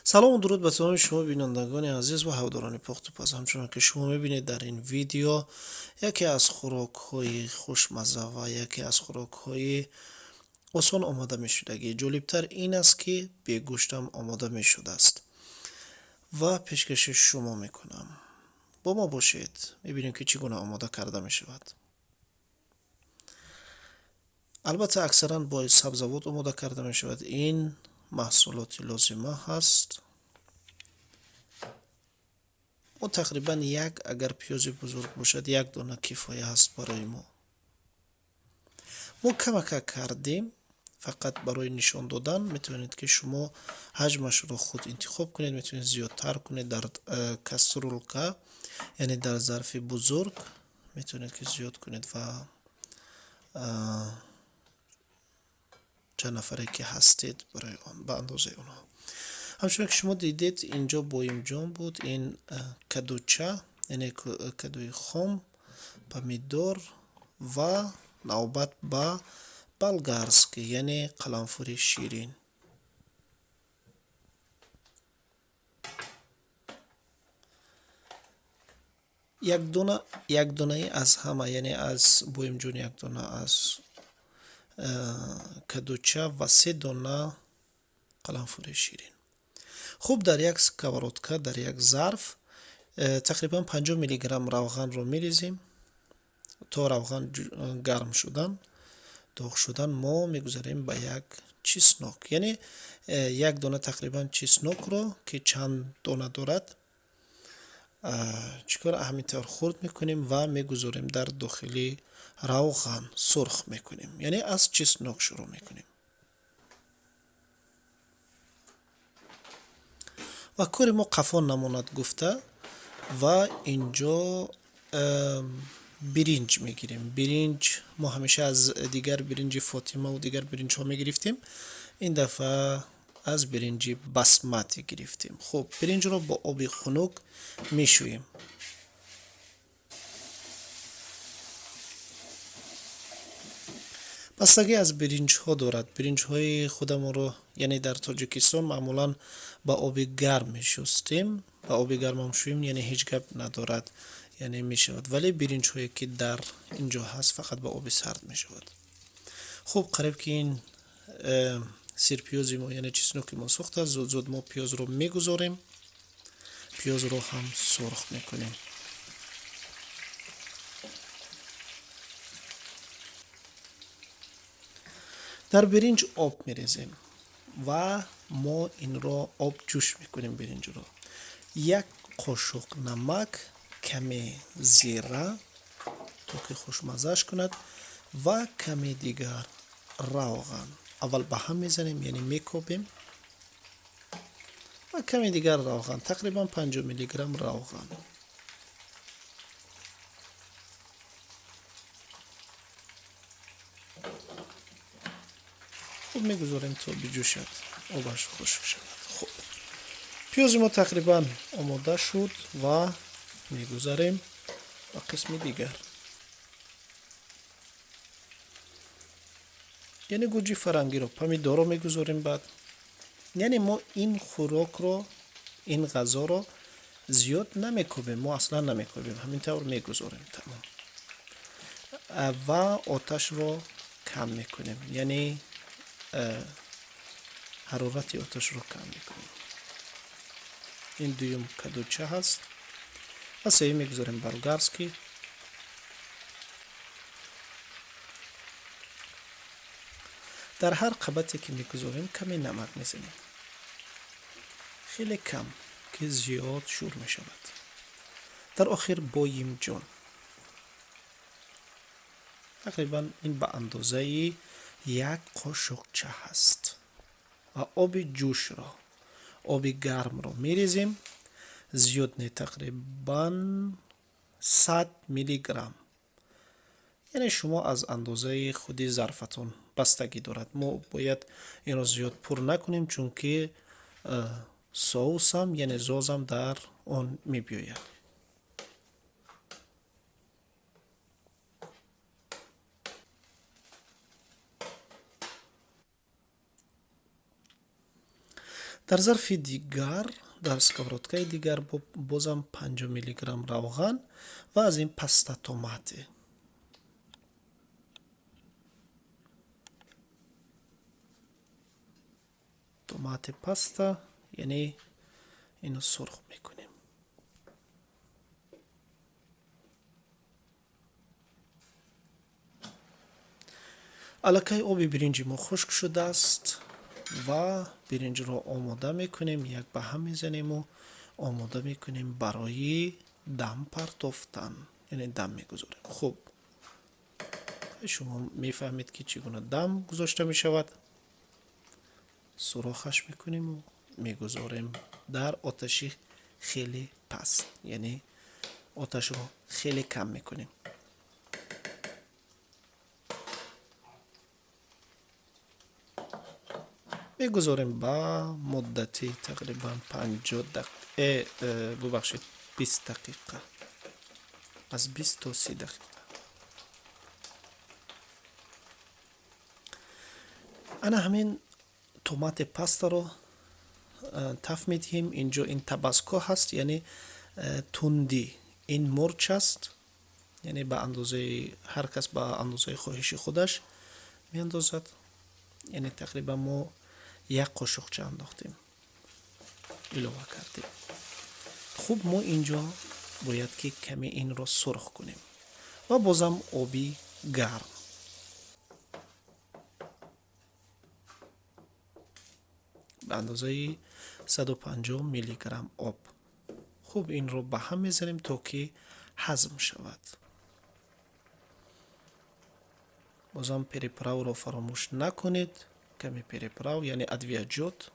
Салому дуруд ба тамоми шумо бинандагони азиз ва ҳаводорони пухтупаз. Ҳамчунон ки шумо мебинед дар ин видео яке аз хӯрокҳои хушмазза ва яке аз хӯрокҳои осон омода мешудагӣ. Ҷолибтар ин аст, ки бегӯштам омода мешудааст ва пешкаши шумо мекунам. Бо мо бошед, мебинем ки чӣ гуна омода карда мешавад. Албатта аксаран бо сабзавот омода карда мешавад. Ин маҳсулоти лозима ҳаст. Мо тақрибан як, агар пиёзи бузург бошад, як дона кифоя ҳаст барои мо. Мо камака кардем, фақат барои нишон додан. Метавонед ки шумо ҳаҷмашро худ интихоб кунед, метавонед зиёдтар кунед дар кастрюлка, яъне дар зарфи бузург метавонед ки зиёд кунед ва чанд нафаре ки ҳастед барои он ба андозаи онҳо. Ҳамчунон ки шумо дидед, инҷо боимҷон буд, ин кадуча, яъне кадуи хом, помидор ва навбат ба болгарский, яъне қаламфури ширин. Як донаи аз ҳама, яъне аз боимҷон як дона, аз кадуча ва се дона қаламфури ширин. Хуб, дар як сковородка, дар як зарф тақрибан 50 миллиграмм равғанро мерезем. То равған гарм шудан, доғ шудан, мо мегузарем ба як чеснок, яъне як дона тақрибан чеснокро, ки чанд дона дорад, чикор ҳамин тавр хурд мекунем ва мегузорем дар дохили равған, сурх мекунем, яъне аз чеснок шурӯъ мекунем. Ва кори мо қафо намонад гуфта ва инҷо биринҷ мегирем. Биринҷ мо ҳамеша аз дигар биринҷи Фотимаву дигар биринҷҳо мегирифтем, ин дафъа аз биринҷи басмати гирифтем. Хуб, биринҷро бо оби хунук мешӯем. Бастагӣ аз биринҷҳо дорад. Биринҷҳои худамонро, яъне дар Тоҷикистон маъмулан ба оби гарм мешустем, ба оби гармам шӯем, яъне ҳеҷ гап надорад, яъне мешавад. Вале биринҷҳое ки дар инҷо ҳаст, фақат ба оби сард мешавад. Хуб, қариб ки ин сирпиёзи мо, яъне чесноки мо сӯхтааст. Зуд зуд мо пиёзро мегузорем, пиёзро ҳам сурх мекунем. Дар биринҷ об мерезем ва мо инро об ҷӯш мекунем биринҷро. Як қошуқ намак, каме зира то ки хушмаззаш кунад ва каме дигар равған. Аввал ба ҳам мезанем, яъне мекобем, ва каме дигар равған, тақрибан 50 миллиграмм равған. Хуб, мегузорем то биҷӯшад, обаш хушк шавад. Хуб, пиёзи мо тақрибан омода шуд ва мегузарем ба қисми дигар, яъне гӯҷи фарангиро, помидорро мегузорем. Баъд, яъне мо ин хӯрокро, ин ғазоро зиёд намекӯбем, мо аслан намекӯбем, ҳамин тавр мегузорем, тамом, ва оташро кам мекунем, яъне ҳарорати оташро кам мекунем. Ин дуюм кадуча ҳаст ва сеюм мегузорем болгарский. Дар ҳар қабате ки мегузорем, каме намак мезанем, хеле кам, ки зиёд шӯр мешавад. Дар охир боимҷон, тақрибан ин ба андозаи як қошуқча ҳаст, ва оби ҷӯшро, оби гармро мерезем, зиёд не, тақрибан 100 миллиграмм, яъне шумо аз андозаи худи зарфатон бастагӣ дорад. Мо бояд инро зиёд пур накунем, чунки соусам, яъне зозам дар он мебиёяд. Дар зарфи дигар, дар сковородкаи дигар бозам 50 миллиграмм равған ва аз ин паста томате. Томати паста, яъне ино сурх мекунем. Аллакай оби биринҷи мо хушк шудааст ва биринҷро омода мекунем, як ба ҳам мезанему омода мекунем барои дам партофтан, яъне дам мегузорем. Хуб, шумо мефаҳмед, ки чӣ гуна дам гузошта мешавад. Сурохаш мекунему мегузорем дар оташи хеле паст, яъне оташро хеле кам мекунем. Мегузорем ба муддати тақрибан 50 дақиқа, бубахшед, 20 дақиқа, аз 20 то 30 дақиқа. Ана ҳамин томати пастаро таф медиҳем. Инҷо ин табаско ҳаст, яъне тундӣ. Ин мурч аст, яъне ба андозаи ҳар кас, ба андозаи хоҳиши худаш меандозад. Яъне тақрибан мо як қошуқча андохтем, илова кардем. Хуб, мо инҷо бояд ки каме инро сурх кунем ва бозам оби гарм ба андозаи 150 миллиграмм об. Хуб, инро ба ҳам мезанем, то ки ҳазм шавад. Бозам приправро фаромӯш накунед, каме приправ, яъне адвияҷот.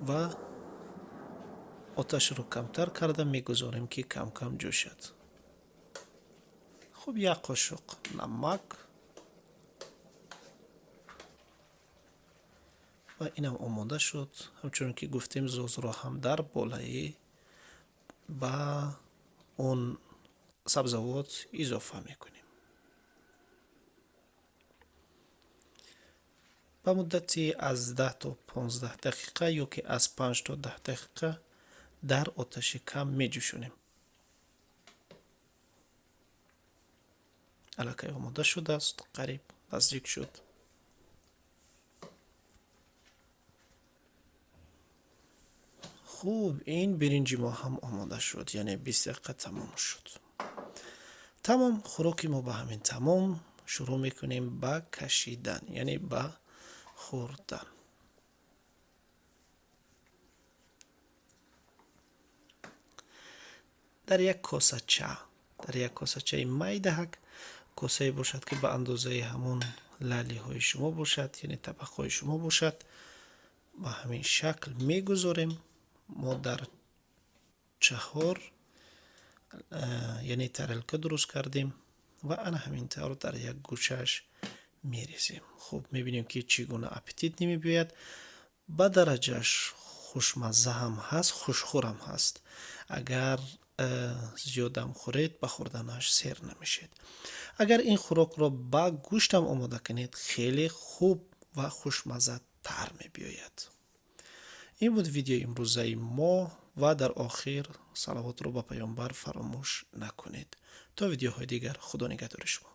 Ва оташро камтар карда мегузорем, ки кам-кам ҷӯшад. Хуб, як қошуқ намак ва инам омода шуд. Ҳамчунон ки гуфтем, зозро ҳам дар болаи ба он сабзавот изофа мекунем. Ба муддати аз 10 то 15 дақиқа ё ки аз 5 то 10 дақиқа дар оташи кам меҷӯшонем. Аллакай омода шудааст, қариб наздик шуд. Хуб, ин биринҷи мо ҳам омода шуд, яъне 20 дақиқа тамом шуд. Тамом, хӯроки мо ба ҳамин тамом. Шурӯъ мекунем ба кашидан, яъне ба хӯрдан. Дар як косача, дар як косачаи майдаҳак, косае бошад, ки ба андозаи ҳамон лалиҳои шумо бошад, яъне табақҳои шумо бошад, ба ҳамин шакл мегузорем. Мо дар чаҳор, яъне тарелка дуруст кардем ва ана ҳамин тавр дар як гӯшааш мерезем. Хуб, мебинем, ки чӣ гуна аппетит намебиёяд. Ба дараҷааш хушмазза ҳам ҳаст, хушхӯрам ҳаст. Агар зиёдам хӯред, ба хӯрданаш сер намешед. Агар ин хӯрокро ба гӯштам омода кунед, хеле хуб ва хушмаззатар мебиёяд. Ин буд видеои имрӯзаи мо ва дар охир салавотро ба паёмбар фаромӯш накунед. То видеоҳои дигар, худо нигаҳдори шумо.